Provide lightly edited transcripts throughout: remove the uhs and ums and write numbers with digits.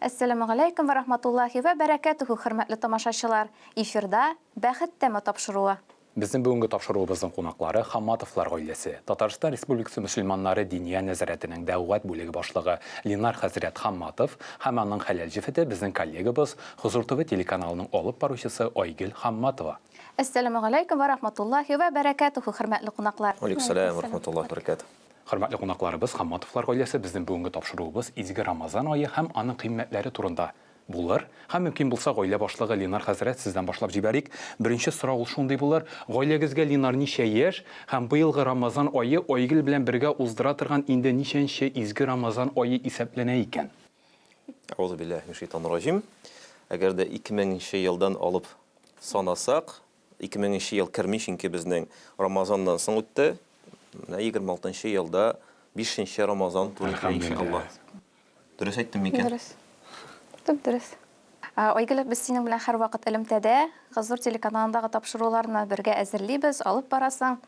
Әссәламегаләйкүм вә рахматуллаһи вә бәрәкәтүһү, хөрмәтле тамашачылар! Эфирда Бәхет тәме тапшыруы. Безнең бүгенге тапшыруыбызның кунаклары Хамматовлар гаиләсе, Татарстан Республикасы мөселманнары Диния нәзарәтенең дәгъват бүлеге башлыгы Линар хәзрәт Хамматов һәм аның хәләл җефете, безнең коллегабыз, Хозур ТВ телеканалының алып баручысы Айгөл Хамматова. Әссәламегаләйкүм вә рахматуллаһи вә бәрәкәтүһү, хөрмәтле кунаклар! Вәләйкүм сәлам вә рахматуллаһи вә бәрәкәтүһ. Хөрмәтле кунакларыбыз, Хамматовлар гаиләсе, безнең бүгенге тапшыруыбыз Изге Рамазан ае һәм аның кыйммәтләре турында булыр. Һәм мөмкин булса, гаилә башлыгы Ленар хәзрәт, сездән башлап җибәрик. Беренче сорау ул шундый булыр, гаиләгезгә, Ленар, ничә яшь һәм быелгы Рамазан ае Айгөл белән бергә уздыра торган инде ничәнче Изге Рамазан ае исәпләнә икән? Әгъузу биллаһи минәш-шәйтанир раҗим. Әгәр дә 2000 нче елдан алып санасак, 2000 нче ел керми, чөнки безнең Рамазаннан соң үтте. Менә 26 нчы елда 5 нче Рамазан туры килә, иншалла. Дөрес әйттем микән? Дөрес. Төп дөрес. Айгөл, без синең белән һәрвакыт элемтәдә. Хозур телеканалындагы тапшыруларны бергә әзерлибез, алып барасың.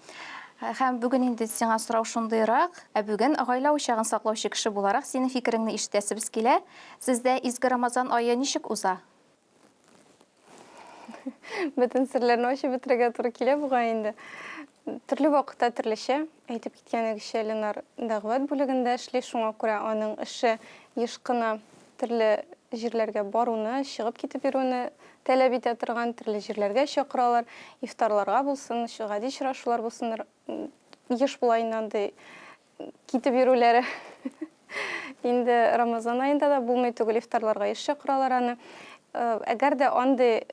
Һәм бүген инде сиңа сорау шундыйрак. Ә бүген гаилә учагын саклаучы кеше буларак синең фикереңне ишетәсебез килә. Сездә изге Рамазан ае ничек уза? Бөтен серләрне ачып бетерергә туры килә бугай инде. Төрле вакытта төрлечә. Әйтеп киткәнегезчә, Ленар дәгъват бүлегендә эшли, шуңа күрә аның эше еш кына төрле җирләргә баруны, чыгып китеп йөрүне таләп итә торган, төрле җирләргә чакыралар, ифтарларга булсын, гади очрашулар булсын, еш була инде андый китеп йөрүләре. Инде Рамазан аенда да булмый түгел, ифтарларга еш чакыралар аны. Әгәр дә андый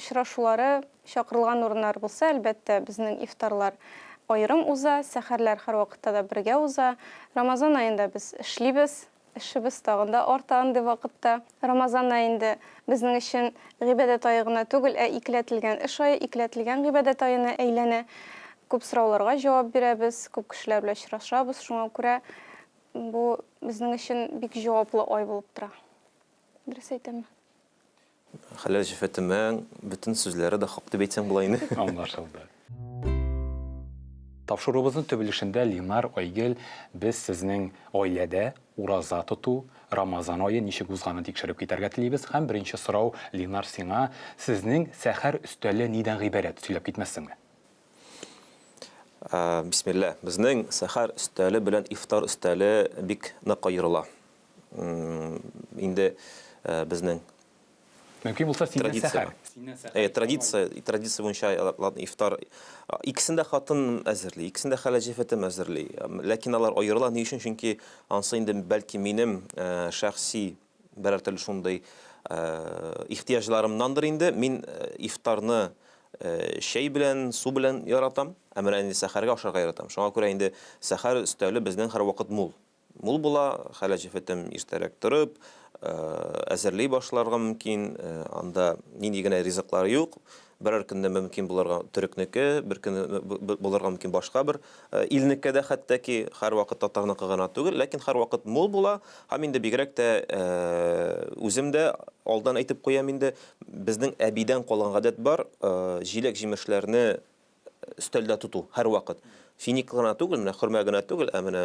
очрашулары, чакырылган урыннар булса, әлбәттә, безнең ифтарлар аерым уза, сәхәрләр һәрвакытта да бергә уза. Рамазан аенда без эшлибез, Эшебез тагын да арта андый вакытта. Рамазан ае инде безнең өчен гыйбадәт ае гына түгел, ә икеләтелгән эш ае, икеләтелгән гыйбадәт аена әйләнә. Күп сорауларга җавап бирәбез, күп кешеләр белән очрашабыз, шуңа күрә бу безнең өчен бик җаваплы ай булып тора. Дөрес әйтәмме? Хәләл җефетемең бөтен сүзләре дә хак дип әйтсәң була инде. Аңлашылды. Тапшыруыбызның төп өлешендә Линар, Айгөл, без сезнең гаиләдә ураза тоту, Рамазан ае ничек узганын тикшереп китәргә телибез. Һәм беренче сорау, Линар, сиңа, сезнең сәхәр өстәле нидән гыйбарәт, сөйләп китмәссеңме? Бисмилла. Безнең сәхәр өстәле белән ифтар өстәле бик нык аерыла. Инде безнең Мөмкин булса синнән сәхәр. Синнән Традиция, традиция буенча ифтар икесен дә хатын әзерли, икесен дә хәләл җефетем әзерли. Ләкин алар аерыла. Ни өчен? Чөнки ансы инде бәлки минем шәхси берәр төрле шундый ихтыяҗларымнандыр инде. Мин ифтарны чәй белән, су белән яратам, ә менә инде сәхәргә ашарга яратам. Шуңа күрә инде сәхәр өстәле безнең һәрвакыт мул. Мул була, хәләл җефетем иртәрәк торып, әзерли башларга мөмкин. Анда нинди генә ризыклар юк. Берәр көнне мөмкин булырга төрекнеке, бер көнне булырга мөмкин башка бер илнеке дә хәтта ки, һәрвакыт татарныкы гына түгел, ләкин һәрвакыт мул була. Һәм инде бигрәк тә үзем дә алдан әйтеп куям инде, безнең әбидән калган гадәт бар, җиләк-җимешләрне өстәлдә тоту һәрвакыт. Финик гына түгел, менә хөрмә генә түгел, ә менә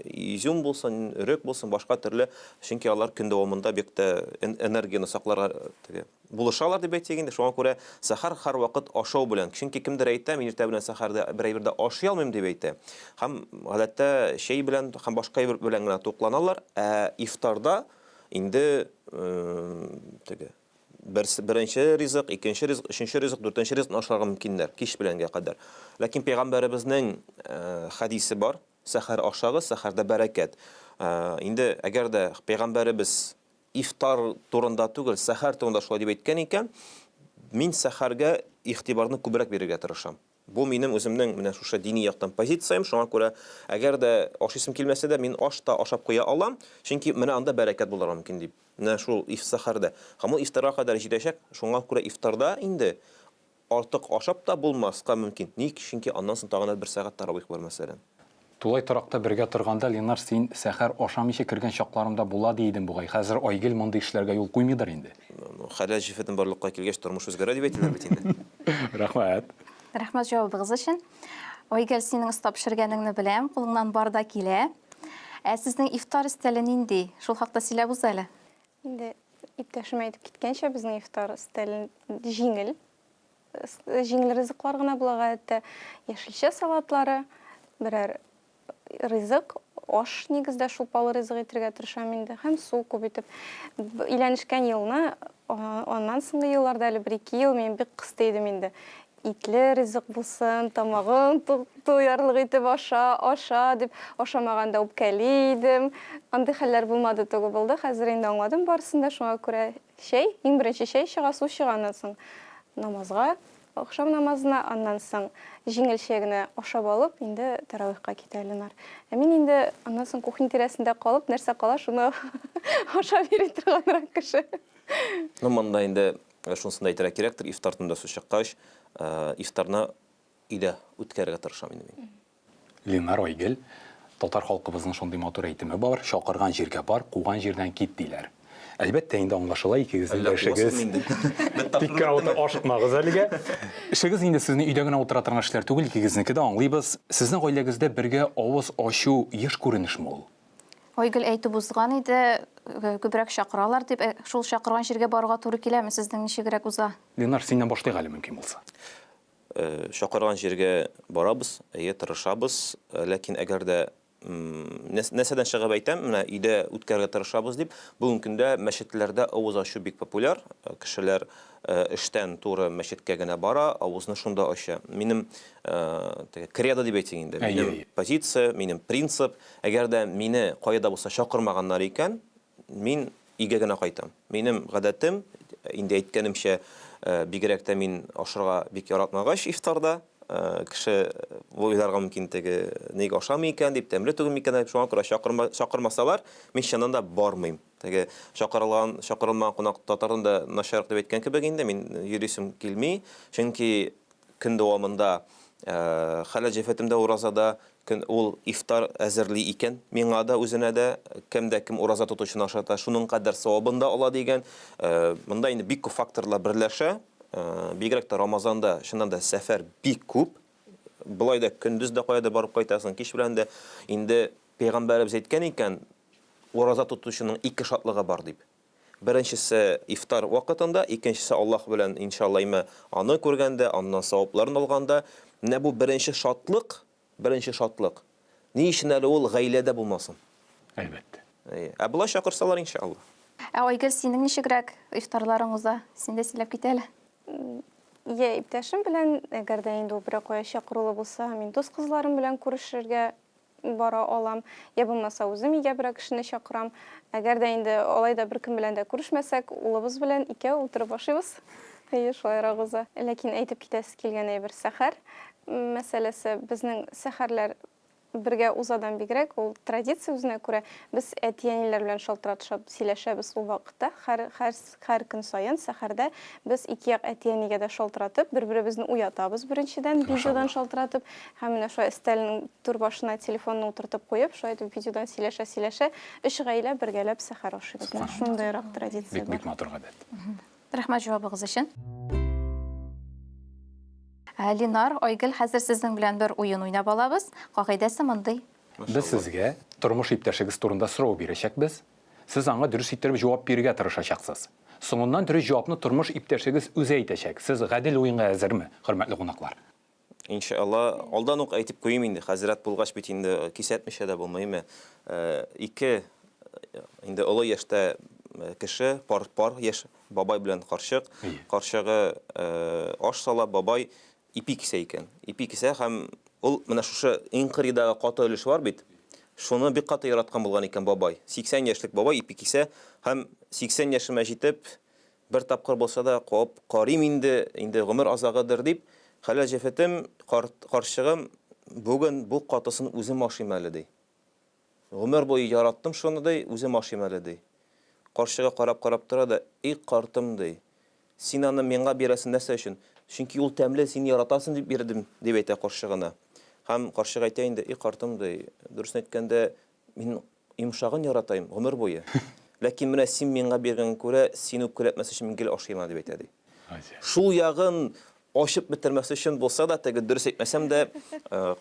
изюм булсын, өрек булсын, башка төрле, чөнки алар көн дәвамында бик тә энергияне сакларга теге булышалар дип әйтик инде. Шуңа күрә сәхәр һәрвакыт ашау белән. Чөнки кемдер әйтә, мин иртә белән сәхәрдә бер әйбер дә ашый алмыйм дип әйтә. Һәм гадәттә чәй белән һәм башка әйбер белән генә тукланалар, ә ифтарда инде теге Берсе, беренче ризык, икенче ризык, өченче ризык, дүртенче ризыкны ашарга мөмкиннәр, кич беләнгә кадәр. Ләкин пәйгамбәребезнең э, хәдисе бар, сәхәр ашагыз, сәхәрдә бәрәкәт. Э, инде әгәр дә пәйгамбәребез ифтар турында түгел, сәхәр турында шулай дип әйткән икән, мин сәхәргә игътибарны күбрәк бирергә тырышам. Бу минем үземнең менә шушы дини яктан позициям, шуңа күрә әгәр дә ашыйсым килмәсә дә, мин аш та ашап куя алам, чөнки менә анда бәрәкәт булырга мөмкин дип. Менә шул ифсахарда. Һәм ул ифтарга кадәр җитәчәк, шуңа күрә ифтарда инде артык ашап та булмаска мөмкин. Ник? Чөнки аннан соң тагын да бер сәгать таравих бар, мәсәлән. Тулай торакта бергә торганда, Ленар, син сәхәр ашамыйча кергән чакларым да була, ди идең бугай. Хәзер Айгөл мондый эшләргә юл куймыйдыр инде. Хәләл җефетем барлыкка килгәч, тормыш үзгәрә дип әйтәләр бит инде. Рәхмәт. Рәхмәт җавабыгыз өчен. Айгөл, синең оста пешергәнеңне беләм, кулыңнан бар да килә. Ә сезнең ифтар өстәле нинди? Шул хакта сөйләп уз әле. Инде иптәшем әйтеп киткәнчә, безнең ифтар өстәле җиңел, җиңел ризыклар гына була гадәттә. Яшелчә салатлары, берәр ризык, аш нигездә шулпалы ризык итергә тырышам инде һәм су күп итеп. Өйләнешкән елны, аннан соңгы елларда әле бер-ике ел мин бик кысты идем инде. Итле ризык булсын, тамагың туярлык итеп аша, аша дип, ашамаганда үпкәли идем. Андый хәлләр булмады түгел, булды. Хәзер инде аңладым барысын да, шуңа күрә чәй, иң беренче чәй чыга, су чыга, аннан соң намазга, ахшам намазына, аннан соң җиңелчә генә ашап алып, инде тәравихка китә Ленар. Ә мин инде аннан соң кухня тирәсендә калып, нәрсә кала, шуны ашап йөри торганрак кеше. Ну, монда инде Шунысын да әйтергә кирәктер, ифтар төнендә су чыккач, ифтарны өйдә үткәрергә тырышам инде мин. Ленар Айгөл, татар халкыбызның шундый матур әйтеме бар, чакырган җиргә бар, куган җирдән кит, диләр. Әлбәттә, инде аңлашыла, икегезнең дә эшегез. Тик кенә утырып ашыкмагыз әлегә. Эшегез инде сезне өйдә генә утыра торган эшләр түгел, икегезнеке дә аңлыйбыз. Сезнең гаиләгездә бергә авыз ачу еш күренешме ул? Айгөл әйтеп узган иде, күбрәк чакыралар дип. Шул чакырган җиргә барырга туры киләме? Сезнең ничегрәк уза? Ленар, синнән башлыйк әле мөмкин булса. Чакырган җиргә барабыз, әйе, тырышабыз. Ләкин әгәр дә нәрсәдән чыгып әйтәм, менә өйдә үткәрергә тырышабыз дип, бүгенге көндә мәчетләрдә авыз ачу бик популяр. Кешеләр эштән туры мәчеткә генә бара, авызны шунда ача. Минем теге кредо дип әйтик инде, минем позиция, минем принцип, әгәр дә мине кая да булса чакырмаганнар икән, мин өйгә генә кайтам. Минем гадәтем, инде әйткәнемчә, бигрәк тә мин ашарга бик яратмагач ифтарда, кеше уйларга мөмкин теге ник ашамый икән дип, тәмле түгел микән дип, шуңа күрә чакырмасалар, мин чыннан да бармыйм. Теге чакырылган, чакырылмаган кунак татардан да начаррак дип әйткән кебек инде, мин йөрисем килми. Чөнки көн дәвамында хәләл җефетем дә уразада, көн ул ифтар әзерли икән, миңа да, үзенә дә, кем дә кем ураза тотучыны ашата, шуның кадәр савабын да ала дигән. Монда инде бик күп факторлар берләшә. Бигрәк тә Рамазанда, чыннан да, сәфәр бик күп. Болай да көндез дә каядыр барып кайтасың, кич белән дә. Инде пәйгамбәребез әйткән икән, Ураза тотучының ике шатлыгы бар дип. Беренчесе ифтар вакытында, икенчесе Аллаһ белән, иншалла, имә, аны күргәндә, аннан савапларын алганда. Менә бу беренче шатлык, беренче шатлык. Ни өчен әле ул гаиләдә булмасын? Әлбәттә. Әйе. Ә болай чакырсалар, иншалла. Ә Айгөл, синең ничегрәк ифтарларың уза? Син дә сөйләп кит әле. Йә иптәшем белән, әгәр дә инде ул берәр кая чакырулы булса, мин дус кызларым белән күрешергә бара алам, йә булмаса үзем өйгә берәр кешене чакырам. Әгәр дә инде алай да беркем белән дә күрешмәсәк, улыбыз белән икәү утырып ашыйбыз. Әйе, шулайрак уза. Ләкин әйтеп китәсе килгән әйбер сәхәр мәсьәләсе. Безнең сәхәрләр бергә узадан бигрәк, ул традиция үзенә күрә. Без әти-әниләр белән шалтыратышып сөйләшәбез ул вакытта. Һәр, һәр, һәр көн саен сәхәрдә без ике як әти-әнигә дә шалтыратып, бер-беребезне уятабыз беренчедән, видеодан шалтыратып. Һәм менә шулай өстәлнең түр башына телефонны утыртып куеп, шулай итеп видеодан сөйләшә-сөйләшә, өч гаилә бергәләп сәхәр ашыйбыз. Менә шундыйрак традиция бар. Бик матур гадәт. Рәхмәт җавабыгыз өчен. Ә, Ленар, Айгөл, хәзер сезнең белән бер уен уйнап алабыз. Кагыйдәсе мондый. Без сезгә тормыш иптәшегез турында сорау бирәчәкбез. Сез аңа дөрес иттереп җавап бирергә тырышачаксыз. Соңыннан дөрес җавапны тормыш иптәшегез үзе әйтәчәк. Сез гадел уенга әзерме, хөрмәтле кунаклар? Иншалла, алдан ук әйтеп куйыйм инде, хәзрәт булгач бит инде кисәтмичә дә булмый, әйме? Ике инде олы яшьтә кеше, пар, пар яшь бабай белән карчык. Карчыгы аш сала, бабай ипи кисә икән. Ипи кисә һәм ул менә шушы иң кырыйдагы каты өлеш бар бит, шуны бик каты яраткан булган икән бабай. 80 яшьлек бабай ипи кисә һәм 80 яшемә җитеп, Бер тапкыр булса да куып карыйм инде, инде гомер азагыдыр дип, хәләл җефетем, карт, карчыгым, бүген бу катысын үзем ашыйм әле, ди. Гомер буе яраттым шуны, ди, үзем ашыйм әле, ди. Карчыгы карап-карап тора да, И картым, ди, син аны миңа бирәсең нәрсә өчен? Чөнки ул тәмле, син яратасың дип бирдем, дип әйтә карчыгына. Һәм карчык әйтә инде, И картым, ди, дөресен әйткәндә, Мин йомшагын яратайм гомер буе. Ләкин менә син миңа биргәнгә күрә, сине үпкәләтмәс өчен мин гел ашыйм аны, дип әйтә, ди. Шул ягын Ачып бетермәс өчен булса да, теге дөрес әйтмәсәм дә,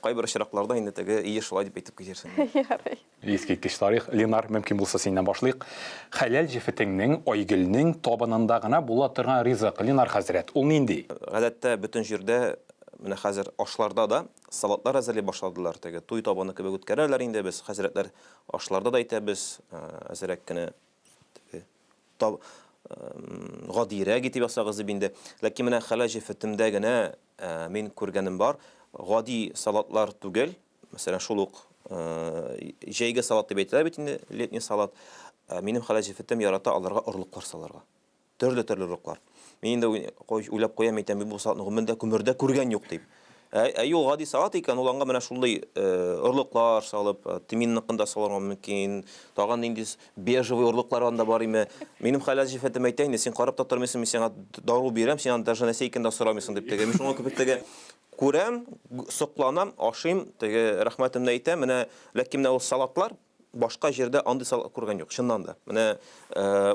кайбер очракларда инде теге ие шулай дип әйтеп китәрсең. Ярый. Искиткеч тарих. Ленар, мөмкин булса синнән башлыйк. Хәләл җефетеңнең, Айгөлнең табынында гына була торган ризык, Ленар хәзрәт, ул нинди? Гадәттә, бөтен җирдә, менә хәзер ашларда да салатлар әзерли башладылар. Теге туй табыны кебек үткәрәләр инде. Без хәзрәтләр ашларда да әйтәбез, әзрәк кенә теге Таб гадиерәк итеп ясагыз дип инде. Ләкин менә хәләл җефетемдә генә мин күргәнем бар. Гади салатлар түгел. Мәсәлән, шул ук җәйге салат дип әйтәләр бит инде, летний салат. Минем хәләл җефетем ярата аларга орлыклар салырга. Төрле-төрле орлыклар. Мин инде уйлап куям, әйтәм, мин бу салатны гомердә күмердә күргән юк дип. Ә, ә юл гади салат икән, ул аңа менә шундый орлыклар салып, тминныкын да салырга мөмкин. Тагын нинди бежевый орлыклар анда бар име. Минем хәләл җефетем әйтә инде, син карап та тормыйсың, мин сиңа дару бирәм, син аны даже нәрсә икәнен дә сорамыйсың дип теге. Мин шуңа күп теге күрәм, сокланам, ашыйм, теге рәхмәтемне әйтәм. Менә ләкин менә ул салатлар башка җирдә андый салат күргән юк, чыннан да. Менә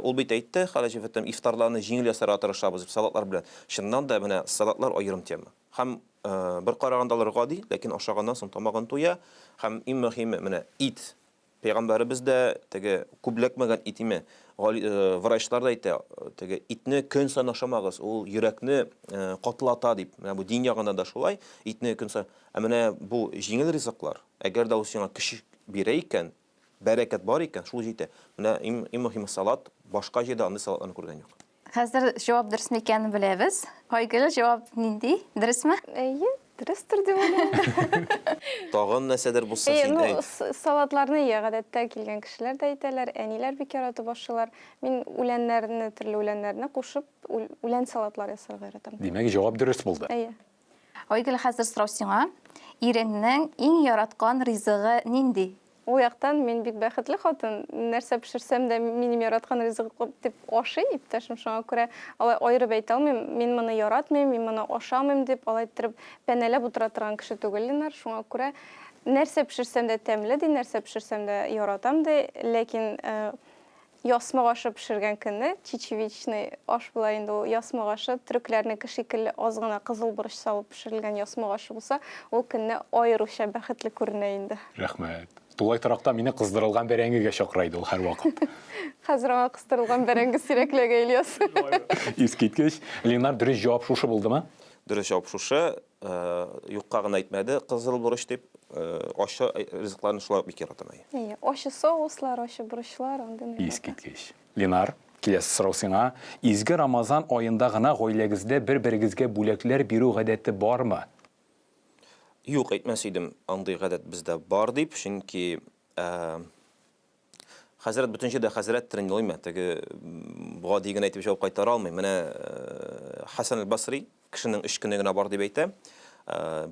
ул бит әйтте, хәләл җефетем, ифтарларны җиңел ясарга тырышабыз дип салатлар белән. Чыннан да менә салатлар аерым тема. Һәм бер караганда алар гади, ләкин ашаганнан соң тамагын туя. Һәм иң мөһиме, менә ит. Пәйгамбәребез дә теге күбләкмәгән ит име. Врачлар да әйтә, теге итне көн саен ашамагыз, ул йөрәкне катылата дип. Менә бу дин ягында да шулай, итне көн саен. Ә менә бу җиңел ризыклар, әгәр дә ул сиңа көч бирә икән, бәрәкәт бар икән, шул җитә. Менә иң, иң мөһиме салат, башка җирдә андый салатларны күргән юк. Хәзер җавап дөресме икәнен беләбез. Айгөл, җавап нинди? Дөресме? Әйе, дөрестер дип уйлыйм. Тагын нәрсәдер булса, Әйе, син ну, әйт. салатларны иә, гадәттә килгән кешеләр дә әйтәләр, әниләр бик яратып ашыйлар. Мин үләннәрне, төрле үләннәрне кушып, үлән салатлар ясарга яратам. Димәк, җавап дөрес булды. Әйе. Айгөл, хәзер сорау сиңа. Иреңнең иң яраткан ризыгы нинди? Ул яктан мин бик бәхетле хатын. Нәрсә пешерсәм дә, минем яраткан ризыгым дип ашый иптәшем. Шуңа күрә алай аерып әйтә алмыйм, мин моны яратмыйм, мин моны ашамыйм дип, алай иттереп пәнәләп утыра торган кеше түгел Ленар. Шуңа күрә нәрсә пешерсәм дә тәмле ди, нәрсә пешерсәм дә яратам ди. Ләкин Ясмык ашы пешергән көнне, чечевичный аш була инде ул, ясмык ашы, төрекләрнеке шикелле аз гына кызыл борыч салып пешерелгән ясмык ашы булса, ул көнне аеруча бәхетле күренә инде. Рәхмәт. Тулай торакта мине кыздырылган бәрәңгегә чакыра иде ул һәрвакыт. Хәзер аңа кыстырылган бәрәңге сирәкләгә, Ильяс. Искиткеч. Ленар, дөрес җавап шушы булдымы? Дөрес җавап шушы. Юкка гына әйтмәде кызыл борыч дип. Ачы ризыкларны шулай ук бик яратам, әйе. Әйе, ачы соуслар, ачы борычлар, андыйны яратам. Искиткеч. Ленар, киләсе сорау сиңа. Изге Рамазан аенда гына гаиләгездә бер-берегезгә бүләкләр бирү гадәте бармы? Юк, әйтмәс идем, андый гадәт бездә бар дип, чөнки Хәзрәт бөтен җирдә хәзрәттер инде, улыймы? Теге гади генә әйтеп җавап кайтара алмыйм. Менә Хәсән әл-Басри кешенең өч көне генә бар дип әйтә.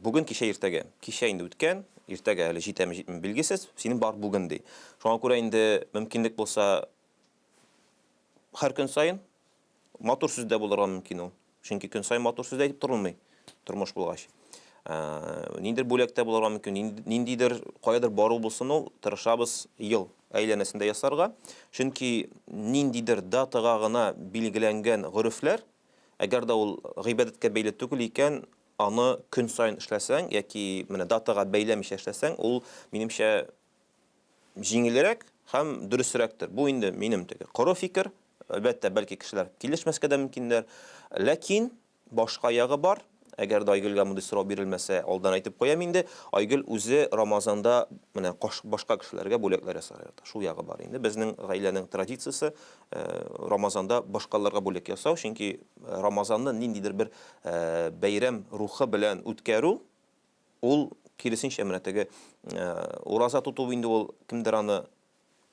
Бүген, кичә, иртәгә. Кичә инде үткән, иртәгә әле җитәме, җитмиме билгесез. Синең бар бүген ди. Шуңа күрә инде мөмкинлек булса һәр көн саен Матур сүз дә булырга мөмкин ул. Чөнки көн саен матур сүз дә әйтеп торылмый, тормыш булгач. Ә, ниндидер бүләк тә булырга мөмкин, ниндидер каядыр бару булсын ул, тырышабыз ел әйләнәсендә ясарга. Чөнки ниндидер датага гына билгеләнгән горефләр, әгәр дә ул гыйбадәткә бәйле түгел икән, аны көн саен эшләсәң яки менә датага бәйләмичә эшләсәң, ул, минемчә, җиңелрәк һәм дөресрәктер. Бу инде минем теге коры фикер. Әлбәттә, бәлки кешеләр килешмәскә дә мөмкиннәр. Ләкин башка ягы бар. Әгәр дә Айгөлгә мондый сорау бирелмәсә, алдан әйтеп куям инде, Айгөл үзе Рамазанда менә башка кешеләргә бүләкләр ясарга ярата. Шул ягы бар инде. Безнең гаиләнең традициясе э, Рамазанда башкаларга бүләк ясау, чөнки э, Рамазанны ниндидер бер э, бәйрәм рухы белән үткәрү Ул, киресенчә, менә теге ураза тоту инде ул кемдер аны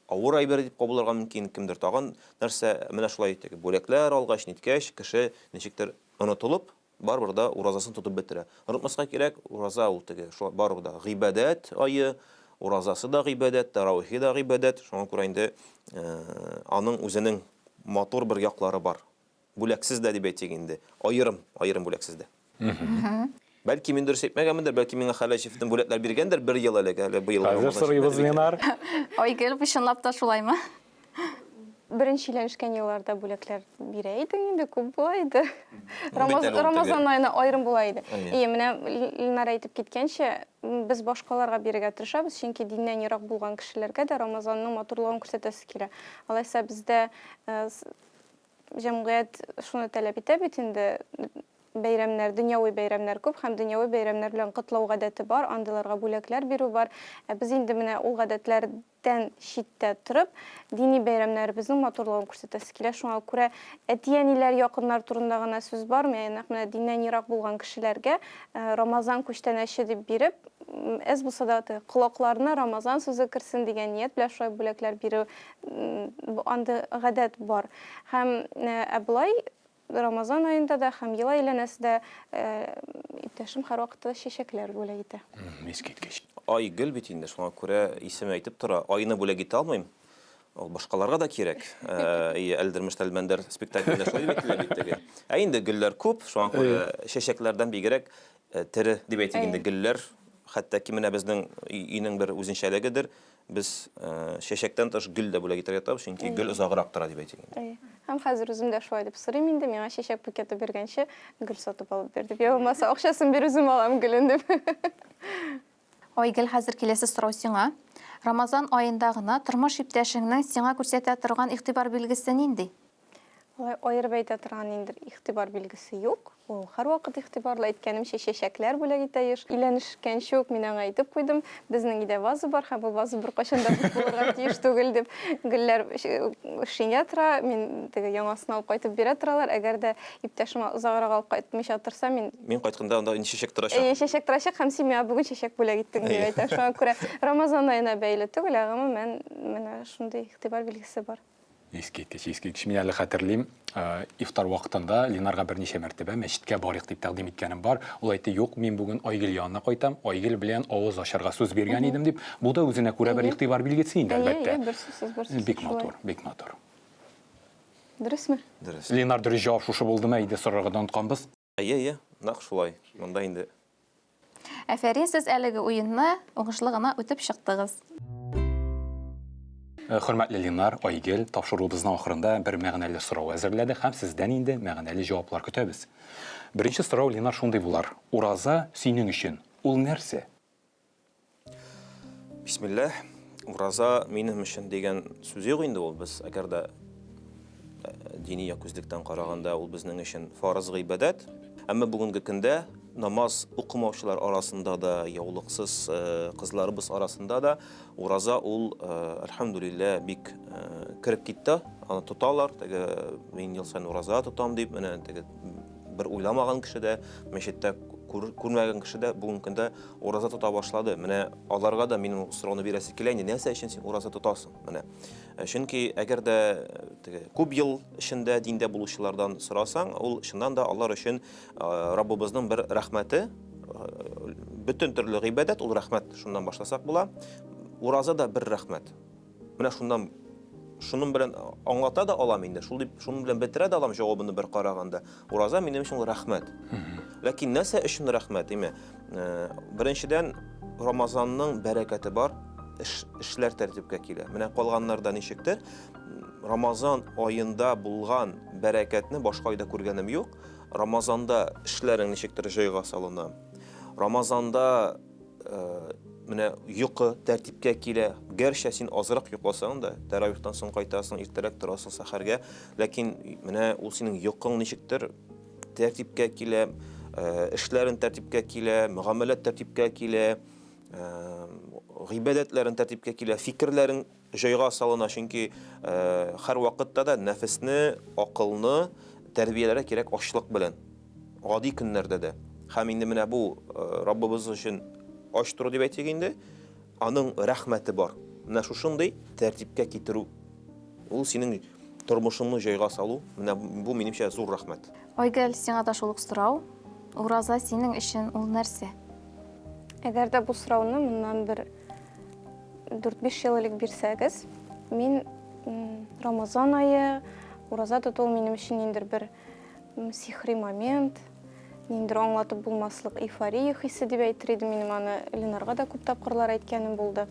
авыр әйбер дип кабул мөмкин, кемдер тагын нәрсә, менә шулай теге бүләкләр алгач, ниткәч, кеше ничектер онытылып, барыбер да уразасын тотып бетерә. Онытмаска кирәк, ураза ул теге шулай барыбер да гыйбадәт ае, уразасы да гыйбадәт, таравихи да гыйбадәт, шуңа күрә инде аның үзенең матур бер яклары бар. Бүләксез дә дип әйтик инде. Аерым, аерым бүләксез дә. Бәлки мин дөрес әйтмәгәнмендер, бәлки миңа Хәләҗевтен бүләкләр биргәндер бер ел элек, әле быел. Хәзер сорыйбыз, Ленар. Айгөл, бу чынлап та шулаймы? Беренче өйләнешкән елларда бүләкләр бирә идең инде, күп була иде. Рамазан аена аерым була иде. Ие, менә Ленар әйтеп киткәнчә, без башкаларга бирергә тырышабыз, чөнки диннән ерак булган кешеләргә дә Рамазанның матурлыгын күрсәтәсе килә. Алайса бездә э, җәмгыять шуны таләп итә бит инде, бәйрәмнәр, дөньяви бәйрәмнәр күп һәм дөньяви бәйрәмнәр белән котлау гадәте бар, андыйларга бүләкләр бирү бар. Ә без инде менә ул гадәтләр тән читтә торып, дини бәйрәмнәребезнең матурлыгын күрсәтәсе килә. Шуңа күрә әти-әниләр, якыннар турында гына сүз бармый, ә нәкъ менә диннән ерак булган кешеләргә Рамазан күчтәнәче дип биреп, әз булса да теге колакларына Рамазан сүзе керсен дигән ният белән шулай бүләкләр бирү, андый гадәт бар. Һәм ә болай Рамазан аенда да һәм ел әйләнәсе дә иптәшем һәрвакытта да чәчәкләр бүләк итә. Искиткеч. Ай гөл бит инде, шуңа күрә исеме әйтеп тора. Айны бүләк итә алмыйм. Ул башкаларга да кирәк. Әйе, Әлдермеш Тәлмәндәр спектаклендә шулай дип әйтелә бит теге. Ә инде гөлләр күп, шуңа күрә чәчәкләрдән бигрәк тере дип әйтик инде гөлләр. Хәтта ки менә безнең өйнең бер үзенчәлегедер. Без чәчәктән тыш гөл дә бүләк итәргә яратабыз, чөнки гөл озаграк тора дип әйтик инде. Әйе. Һәм хәзер үзем дә шулай дип сорыйм инде, миңа чәчәк букеты биргәнче, гөл сатып алып бир дип. Я булмаса, акчасын бир, үзем алам гөлен дип. Айгөл, хәзер киләсе сорау сиңа. Рамазан аенда гына тормыш иптәшеңнең сиңа күрсәтә торган игътибар билгесе нинди? Алай аерып әйтә торган ниндидер игътибар билгесе юк. Ул һәрвакыт игътибарлы, әйткәнемчә, чәчәкләр бүләк итә еш. Өйләнешкәнче үк мин аңа әйтеп куйдым, безнең өйдә ваза бар һәм ул ваза беркайчан да буш булырга тиеш түгел дип. Гөлләр шиңә тора, мин теге яңасын алып кайтып бирә торалар. Әгәр дә иптәшем озаграк алып кайтмыйча торса, мин Мин кайтканда анда инде чәчәк торачак. Әйе, чәчәк торачак һәм син миңа бүген чәчәк бүләк иттең дип әйтәм. Шуңа күрә Рамазан аена бәйле түгел, ә гомумән менә шундый игътибар билгесе бар. Искиткеч, искиткеч. Мин әле хәтерлим, э, ифтар вакытында Ленарга берничә мәртәбә мәчеткә барыйк дип тәкъдим иткәнем бар. Ул әйтте, юк, мин бүген Айгөл янына кайтам, Айгөл белән авыз ачарга сүз биргән идем дип. Бу да үзенә күрә бер игътибар билгесе инде, әлбәттә. Әйе, бер сүзсез, бер сүзсез. Бик матур, бик матур. Дөресме? Дөрес. Ленар, дөрес җавап шушы булдымы? Әйдә сорарга да онытканбыз. Әйе, әйе, нәкъ шулай. Монда инде. Афәрин, сез әлеге уенны уңышлы гына үтеп чыктыгыз. Э, хөрмәтле Ленар, Айгел, тапшыруыбызның ахырында бер мәгънәле сорау әзерләдек һәм сездән инде мәгънәле җаваплар көтәбез. Беренче сорау, Ленар, шундый булар. Ураза синең өчен ул нәрсә? Бисмилләһ. Ураза минем өчен дигән сүз юк инде ул. Без әгәр дә э, дини як күзлектән караганда ул безнең өчен фарыз гыйбадәт. Әмма бүгенге көндә намаз укымаучылар арасында да, яулыксыз э, кызларыбыз арасында да ураза ул, э, әлхәмдүлилләһ, бик кереп китте. Аны тоталар. Теге мин ел саен ураза тотам дип, менә теге бер уйламаган кеше дә, мәчеттә күрмәгән кеше дә бүгенге көндә ураза тота башлады. Менә аларга да минем сорауны бирәсе килә инде, нәрсә өчен син ураза тотасың? Менә. Э, чөнки әгәр дә э, теге күп ел эчендә диндә булучылардан сорасаң, ул чыннан да алар өчен э, Раббыбызның бер рәхмәте, бөтен төрле гыйбадәт ул рәхмәт, шуннан башласак була. Ураза да бер рәхмәт. Менә шуннан шуның белән аңлата да алам инде. Шул дип шуның белән бетерә дә алам җавабын бер караганда. Ураза минем өчен ул рәхмәт. Ләкин нәрсә өчен рәхмәт, име? Э, беренчедән, Рамазанның бәрәкәте бар, эш, эшләр тәртипкә килә. Менә калганнарда ничектер, Рамазан аенда булган бәрәкәтне башка айда күргәнем юк. Рамазанда эшләрең ничектер җайга салына. Рамазанда Э, менә йокы тәртипкә килә. Гәрчә син азрак йокласаң да, тәравихтан соң кайтасың, иртәрәк торасың сәхәргә, ләкин менә ул синең йокың ничектер тәртипкә килә, э, эшләрен тәртипкә килә, мөгамәләт тәртипкә килә, э, гыйбадәтләрен тәртипкә килә, фикерләрең җайга салына, чөнки һәр вакытта да нәфесне, акылны тәрбияләргә кирәк ачлык белән. Гади көннәрдә дә. Һәм инде менә бу Раббыбыз өчен ач тору дип әйтик инде, аның рәхмәте бар. Менә шушындый тәртипкә китерү, ул синең тормышыңны җайга салу, менә бу минемчә зур рәхмәт. Айгөл, сиңа да шул ук сорау. Ураза синең өчен ул нәрсә? Әгәр дә бу сорауны моннан бер 4-5 ел элек бирсәгез, мин Рамазан ае, ураза тоту минем өчен ниндидер бер сихри момент, ниндидер аңлатып булмаслык эйфория хисе дип әйтер идем. Минем аны Ленарга да күп тапкырлар әйткәнем булды.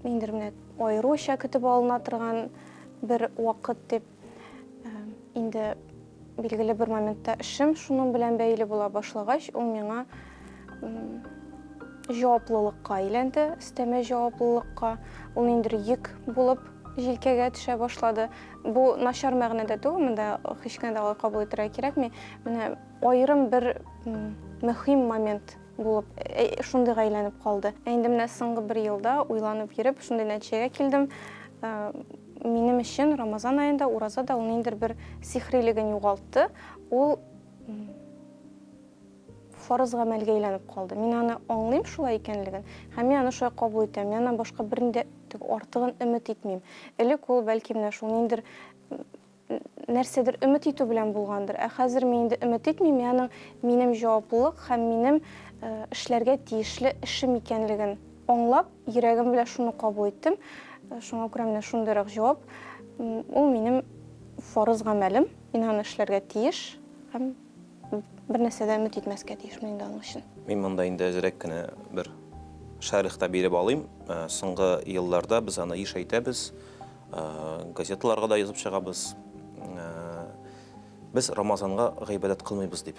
Ниндидер менә аеруча көтеп алына торган бер вакыт дип. Инде билгеле бер моментта эшем шуның белән бәйле була башлагач, ул миңа җаваплылыкка әйләнде, өстәмә җаваплылыкка. Ул ниндидер йөк булып җилкәгә төшә башлады. Бу начар мәгънәдә түгел, монда һич кенә дә алай кабул итәргә кирәкми. Менә аерым бер мөһим момент булып шундыйга әйләнеп калды. Ә инде менә соңгы бер елда уйланып йөреп, шундый нәтиҗәгә килдем. Минем өчен Рамазан аенда ураза да ул ниндидер бер сихрилеген югалтты. Ул фарыз гамәлгә әйләнеп калды. Мин аны аңлыйм шулай икәнлеген һәм мин аны шулай кабул итәм. Мин аннан башка бернинди артыгын өмет итмим. Элек ул бәлки менә шул ниндидер нәрсәдер өмет итү белән булгандыр. Ә хәзер мин инде өмет итмим, мин аның минем җаваплылык һәм минем эшләргә тиешле эшем икәнлеген аңлап, йөрәгем белән шуны кабул иттем. Шуңа күрә менә шундыйрак җавап. Ул минем фарыз гамәлем, мин аны эшләргә тиеш һәм бер нәрсә дә өмет итмәскә тиешмен инде аның өчен. Мин монда инде әзрәк кенә бер шәрех тә биреп алыйм. Соңгы елларда без аны еш әйтәбез, газеталарга да язып чыгабыз. Без Рамазанга гыйбадәт кылмыйбыз дип.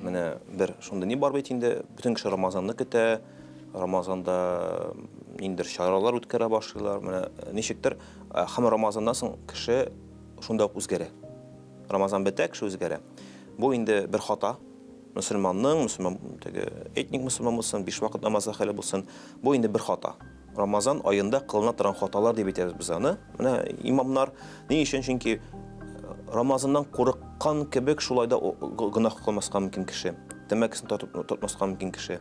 Менә бер шундый ни бар бит инде, бөтен кеше Рамазанны көтә, Рамазанда ниндидер чаралар үткәрә башлыйлар. Менә ничектер һәм Рамазаннан соң кеше шунда ук үзгәрә. Рамазан бетә, кеше үзгәрә. Бу инде бер хата. Мөселманның, мөселман теге этник мөселман булсын, биш вакыт намаз әһеле булсын, бу инде бер хата. Рамазан аенда кылына торган хаталар дип әйтәбез без аны. Менә имамнар ни өчен? Чөнки Рамазаннан курыккан кебек шулай да гөнаһ кылмаска мөмкин кеше. Тәмәкесен тотмаска мөмкин кеше.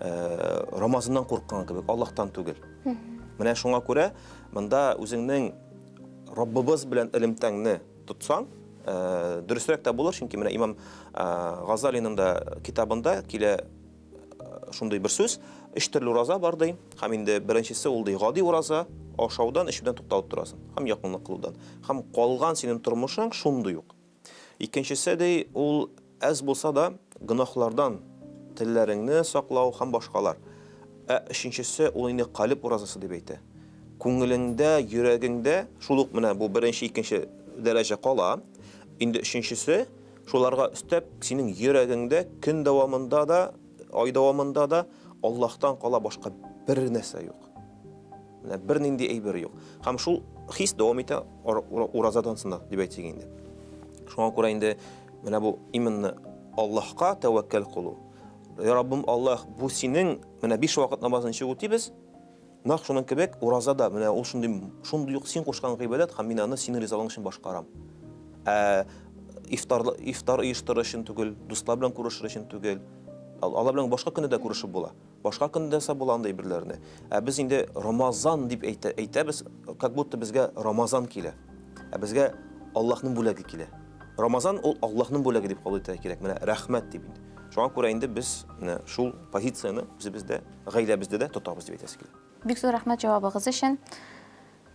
Рамазаннан курыккан кебек, Аллаһтан түгел. Менә шуңа күрә монда үзеңнең Раббыбыз белән элемтәңне тотсаң, дөресрәк тә булыр, чөнки менә имам Газалиның да китабында килә шундый бер сүз, өч төрле ураза бар ди, һәм инде беренчесе ул ди гади ураза, ашаудан, эчүдән тукталып торасың һәм якынлык кылудан. Һәм калган синең тормышың шундый ук. Икенчесе ди, ул әз булса да гөнаһлардан телләреңне саклау һәм башкалар. Ә өченчесе ул инде калеб уразасы дип әйтә. Күңелеңдә, йөрәгеңдә шул ук менә бу беренче, икенче дәрәҗә кала. Инде өченчесе Шуларга өстәп, синең йөрәгеңдә көн дәвамында да, ай дәвамында да Аллаһтан кала башка бер нәрсә юк. Менә бернинди әйбер юк. Һәм шул хис дәвам итә уразадан соң да, дип әйтик инде. Шуңа күрә инде менә бу именно Аллаһка тәвәккәл кылу. Я Раббым Аллаһ, бу синең менә биш вакыт намазын ничек үтибез? Нәкъ шуның кебек ураза да менә ул шундый шундый ук син кушкан гыйбадәт һәм мин аны синең ризалыгың өчен башкарам. Ә ифтар ифтар оештырыр өчен түгел, дуслар белән күрешер өчен түгел. Алар белән башка көндә дә күрешеп була. Башка көндә дә була андый әйберләрне. Ә без инде Рамазан дип әйтә, әйтәбез, как будто безгә Рамазан килә. Ә безгә Аллаһның бүләге килә. Рамазан ул Аллаһның бүләге дип кабул итәргә кирәк. Менә рәхмәт дип инде. Шуңа күрә инде без менә шул позицияне үзебездә Гаиләбездә дә тотабыз дип әйтәсе килә. Бик зур рәхмәт җавабыгыз өчен.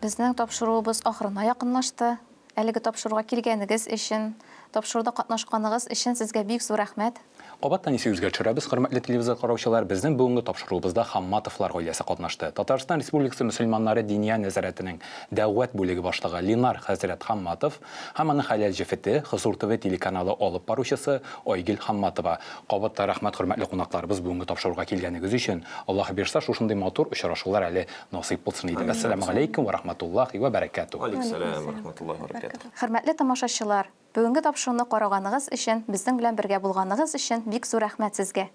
Безнең тапшыруыбыз ахырына якынлашты. Әлеге тапшыруга килгәнегез өчен, тапшыруда катнашканыгыз өчен сезгә бик зур рәхмәт. Кабаттан исегезгә төшерәбез, хөрмәтле телевизор караучылар, безнең бүгенге тапшыруыбызда Хамматовлар гаиләсе катнашты. Татарстан Республикасы мөселманнары Диния нәзарәтенең дәгъват бүлеге башлыгы Линар хәзрәт Хамматов һәм аның хәләл җефете, Хозур ТВ телеканалы алып баручысы Айгөл Хамматова. Кабат та рәхмәт, хөрмәтле кунакларыбыз, бүгенге тапшыруга килгәнегез өчен. Аллаһы бирса, шушындый матур очрашулар әле насыйп булсын иде. Әссәламү галәйкүм вә рахматуллаһи вә бәрәкәтүһ. Галәйкүм сәлам вә рахматуллаһи вә бәрәкәтүһ. Хөрмәтле тамашачылар, бүгенге тапшыруны караганыгыз өчен, безнең белән бергә булганыгыз өчен бик зур рәхмәт сезгә.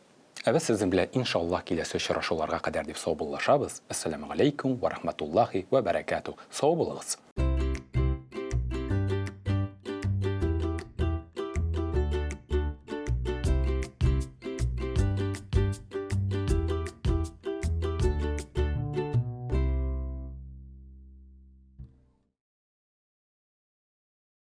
Ә без сезнең белән, иншаллаһ, киләсе очрашуларга кадәр дип саубуллашабыз. Әссәламү галәйкүм вә рахматуллаһи вә бәрәкәтүһ. Сау булыгыз!